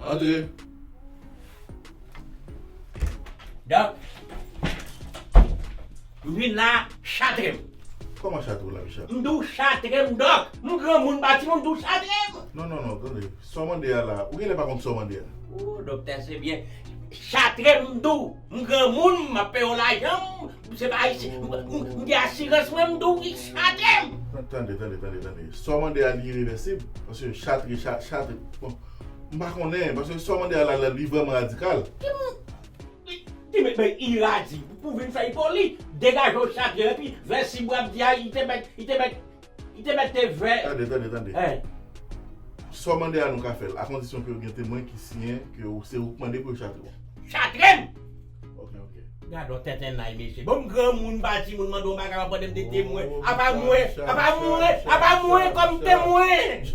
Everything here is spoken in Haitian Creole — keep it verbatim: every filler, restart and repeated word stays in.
Antre. Dòk, m vin la chatre m. Kòman chatre w la, Michel? M di w chatre m, dòk. M granmoun, m pa timoun, m di w chatre m. Non, non, non, tande. Sa w mande a la, ou genlè pa konn sa w mande a. O, doktè, se byen. Chatre m, m di w. M granmoun, m ap peye w lajan m. Se pa isi. M, m, m gen asirans mwen, m di w chatre m. Tande, tande, tande, tande. Sa w mande a li irevèsib. Paske chatre, cha-, chatre. Bon, m pa konnen. Paske sa w mande a la, la, li vrèman radikal. Ki m, ki m, men iradi. Pou vin fè l poli. Degaje w chatre. Epi, vèsib w ap di a, li te mèt, li te mèt, li te mèt te vè. Tande, tande, tande. Hey. Sa w mande a nou ka fè l. A kondisyon ke w gen temwen ki siyen, ke w, se ou k mande pou yo chatre w. Chatre m! Ok, ok. Gade yon tenten nay, mesye. Bon, m granmoun, m pa timoun, mande yon bagay, w ap mande m de temwen. Apa mwen, apa mwen, apa mwen kòm temwen.